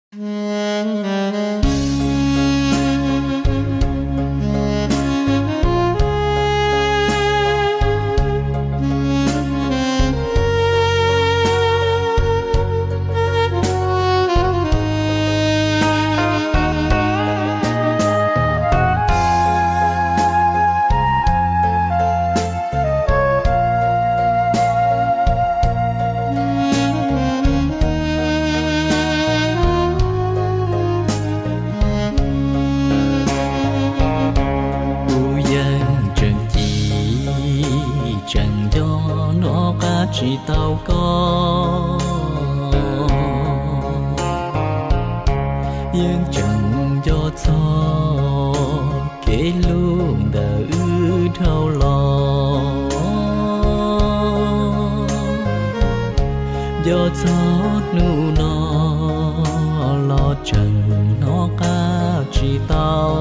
Kuv yeej tseem ci tseem nco nov qab tsis tau koj, yeej tseem nco txog kev hlub ntawm wb dhau los. Nco txog hnub no los tseem hnov qab tsis tau,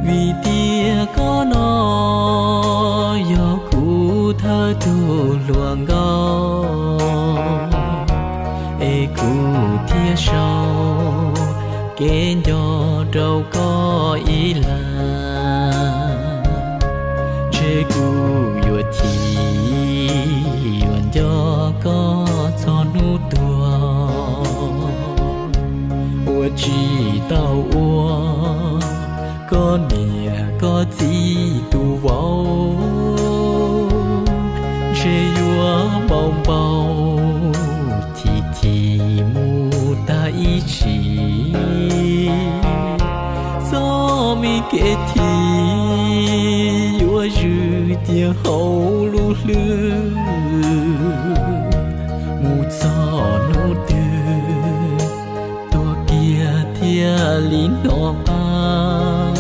vim tias koj no yog kuv thawj tug hluas nkauj, es kuv thiaj sau kev nco rau koj ib lag. Ntshe kuv yuav chim yuav nco koj txog hnub tuag, ua tsis tau ua koj niam koj txiv tus vauv. Ntshe yuav npau npau chim chim mus tag ib sim, txoj me kev chim yuav zwm cia hauv lub hlwb. Mus txog hnub twg tuag kiag thiaj li hnov qab.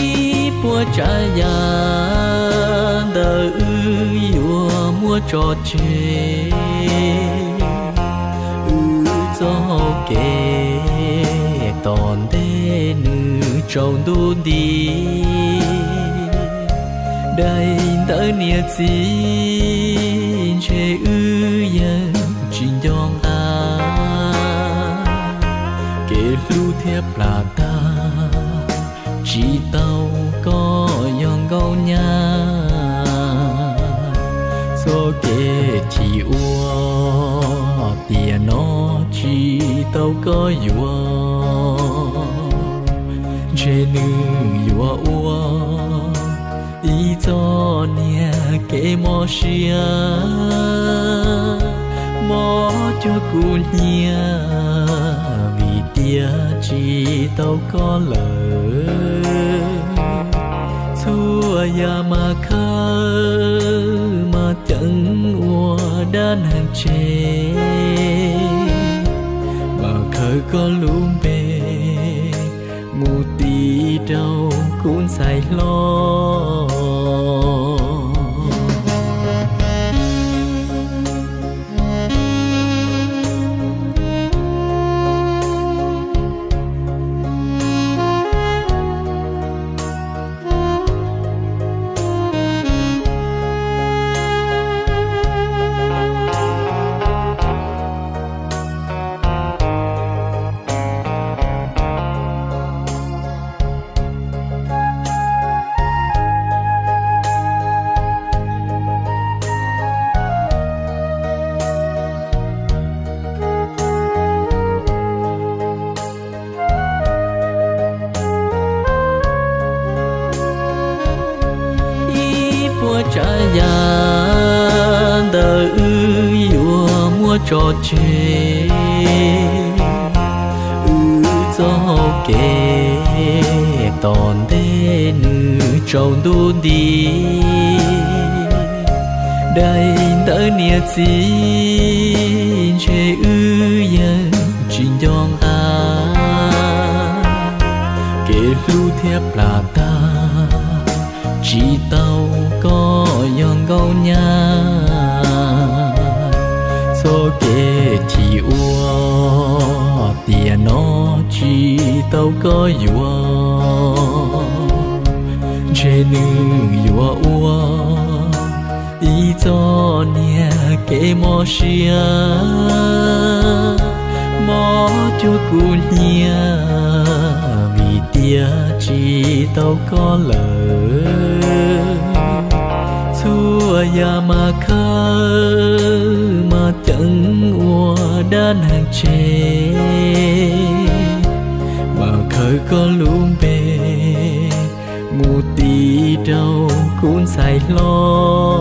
Ib puas tsav yam ntawm wb yuav muab tso tseg, wb txoj hau kev tom ntej nws tsaus ntuj nti. Daim ntawv niam txiv ntshe wb yeej tsis nco nqa, kev hlub thiab plam tag tsis tau koj yog nkauj nyab. Txoj kev chim ua tiam no tsis tau koj yuav, ntshe nws yuav ua ib txoj niag kev mob siab, mob cuag kuv hnyiab vim tias tsis tau koj lawm. Txhua yam mas khawb mas ceev ua dab neeg tseg, mas khawb koj lub npe mus tis rau kuv ntxhais hlob. Ib puas tsav yam ntawm wb yuav muab tso tseg, wb txoj hau kev tom ntej nws tsaus ntuj nti. Daim ntawv niam txiv ntshe wb yeej tsis nco nqa, kev hlub thiab plam tag tsis tau koj yog nkauj nyab. Txoj kev chim ua tiam no tsis tau koj yuav, ntshe nws yuav ua ib txoj niag Ces mob siab, mob cuag kuv nyiam, vim tias tsis tau koj lawm. Txhua yam mas khawb mas ceev ua dab neeg tseg, mas khawb koj lub npe mus tiv rau kuv ntxhais hlob.